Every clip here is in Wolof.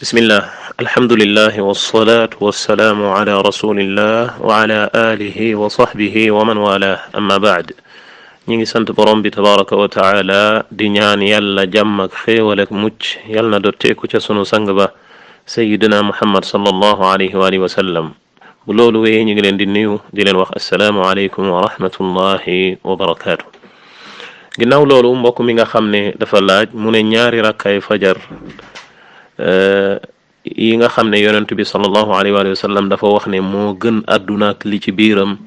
bismillah alhamdulillah wassalatu wassalamu ala rasulillah wa ala alihi wa sahbihi wa man wala amma ba'd. ñi ngi sant borom bi tabaraka wa taala di ñaan yàlla jàmm ak xéewal ak mucc yàlla na dotteeku ca sunu sang ba sayidina muhammad sallallahu alayhi wa alihi wa sallam. bu loolu wéyee ñu ngi leen di nuyu di leen wax assalaamu aleykum wa rahmatullahi wa barakaatu. ginnaaw loolu mbokk mi nga xam ne dafa laaj mu ne ñaari rakkaay fajar yi nga xam ne yonent bi sallallahu alayhi wa sallam dafa wax ne moo gën àdduna ak li ci biiram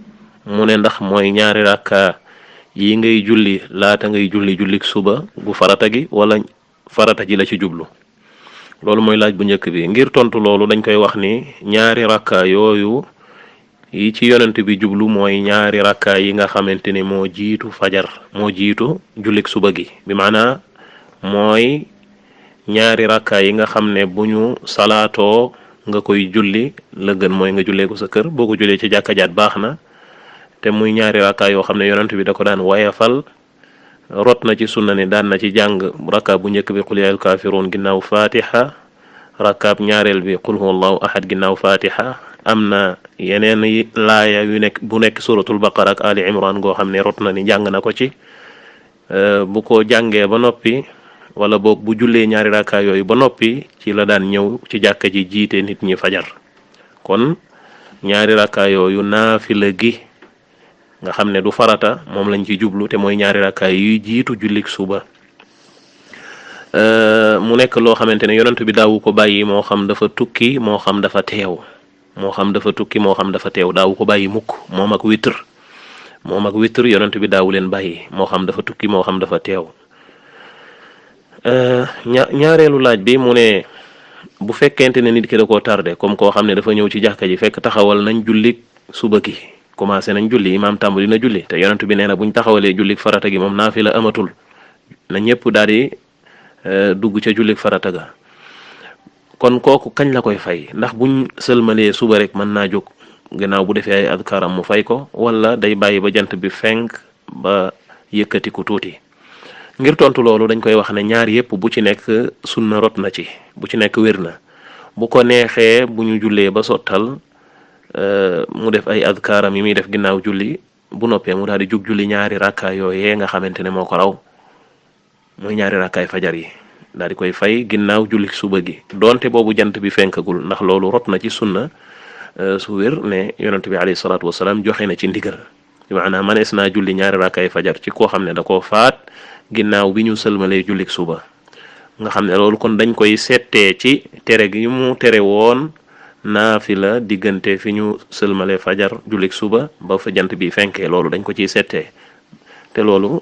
mu ne ndax mooy ñaari rakka yi ngay julli laata ngay jullik suba gu farata gi wala farata ji la ci jublu. loolu mooy laaj bu njëkk bi. ngir tontu loolu dañ koy wax ni ñaari rakka yooyu yi ci yonent bi jublu mooy ñaari rakka yi nga xamante ne moo jiitu fajar, moo jiitu jullik suba gi, bi maanaa mooy ñaari rakka yi nga xam ne bu ñu salaatoo nga koy julli la gën mooy nga jullee ko sa kër. boo ko jullee ci jàkka jaat baax na, te muy ñaari rakka yoo xam ne yonent bi da ko daan wayafal. rot na ci sunna ne daan na ci jàng rakka bu njëkk bi qul yaa ayyuhal kaafiruun ginnaaw fatiha, rakkaab ñaareel bi qul huwallahu ahad ginnaaw fatiha. am na yeneen laaya yu nekk bu nekk suratul baqara ak ali imran goo xam ne rot na ni jàng na ko ci. bu ko jàngee ba noppi wala boog bu jullee ñaari rakka yooyu ba noppi ci la daan ñëw ci jàkka ji jiite nit ñi fajar. kon ñaari rakka yooyu naafila gi nga xam ne du farata moom lañ ci jublu, te mooy ñaari rakka yuy jiitu jullik suba. mu nekk loo xamante ne yonent bi daawu ko bàyyi, moo xam dafa tukki moo xam dafa teew daawu ko bàyyi mukk. moom ak witr yonent bi daawu leen bàyyi, moo xam dafa tukki moo xam dafa teew. ñaareelu laaj bi mu ne bu fekkente ne nit ki da koo tardé, comme koo xam ne dafa ñëw ci jàkka ji fekk taxawal nañ jullik suba gi, commencé nañ julli, imaam tàmbali na julli, te yonent bi nee na buñ taxawalee jullik farata gi moom naafila amatul, na ñëpp daal di dugg ca jullik farata ga. kon kooku kañ la koy fay? ndax buñ sëlmalee suba rek mën naa jóg gannaaw bu defee ay adkaaram mu fay ko, wala day bàyyi ba jant bi fenk ba yëkkatiku tuuti? ngir tontu loolu dañ koy wax ne ñaar yépp bu ci nekk sunna rot na ci, bu ci nekk wér na. bu ko neexee bu ñu jullee ba sottal mu def ay adkaaram yi muy def ginnaaw julli, bu noppee mu daal di jug julli ñaari rakka yooyee nga xamante ne moo ko raw, mooy ñaari rakkaay fajar yi, daal di koy fay ginnaaw julli suba gi, donte boobu jant bi fenkagul, ndax loolu rot na ci sunna su wér ne yonent bi alayhi salaatu wasalaam joxe na ci ndigal. maanaam manees naa julli ñaari rakkaay fajar ci koo xam ne da koo faat ginnaaw bi ñu sëlmalee jullik suba. nga xam ne loolu kon dañ koy settee ci tere gi mu tere woon naafila diggante fi ñu sëlmalee fajar jullik suba ba fa jant bi fenkee. loolu dañ ko ciy settee, te loolu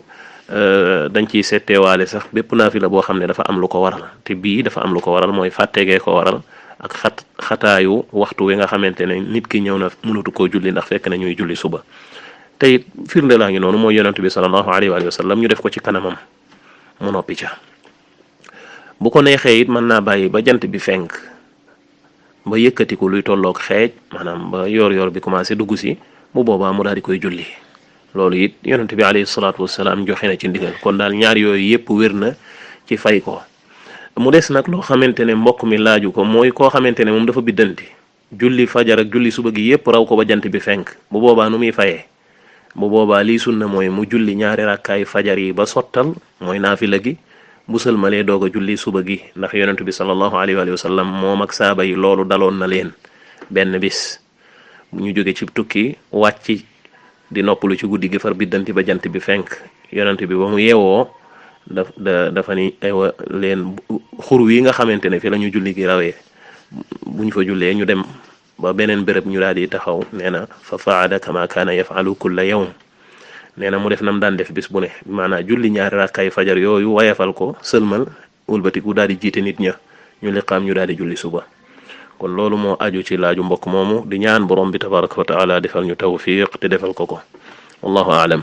dañ ciy settee waale sax bépp naafila boo xam ne dafa am lu ko waral, te bii dafa am lu ko waral, mooy fàttegee ko waral ak xataayu waxtu wi nga xamante ne nit ki ñëw na mënatu koo julli ndax fekk na ñuy julli suba. te it firnde laa ngi noonu mooy yonent bi sallallahu alayhi wa sallam ñu def ko ci kanamam mu noppi ca. bu ko neexee it mën naa bàyyi ba jant bi fenk ba yëkkatiku luy tolloog xeej, maanaam ba yor bi commencé dugg si, bu boobaa mu daal di koy julli. loolu it yonent bi alayhi salaatu wasalaam joxe na ci ndigal. kon daal ñaar yooyu yépp wér na ci fay ko. mu des nag loo xamante ne mbokk mi laaju ko, mooy koo xamante ne moom dafa biddanti julli fajar ak julli suba gi yépp raw ko ba jant bi fenk. bu boobaa nu muy fayee? bu boobaa lii sunna mooy mu julli ñaari rakkaay fajar yi ba sottal, mooy naafila gi, bu sëlmalee doog a julli suba gi. ndax yonent bi sallallahu alayhi wa sallam moom ak saaba yi loolu daloon na leen benn bis. bu ñu jóge ci tukki wàcc di noppalu ci guddi gi far biddanti ba jant bi fenk. yonent bi ba mu yeewoo dafa ni aywa leen xur wi nga xamante ne fi la ñu julli gi rawee, bu ñu fa jullee ñu dem ba beneen béréb ñu daal di taxaw. nee na fa faada kama kaana yafalu kulla yawm. nee na mu def nam daan def bis bu ne, maanaam julli ñaari rakkaay fajar yooyu wayafal ko, sëlmal wëlbatiku daal di jiite nit ña, ñu liqaam ñu daal di julli suba. kon loolu moo aju ci laaju mbokk moomu, di ñaan borom bi tabaraka wa taala defal ñu tawfiq te defal ko ko. wallahu aalam.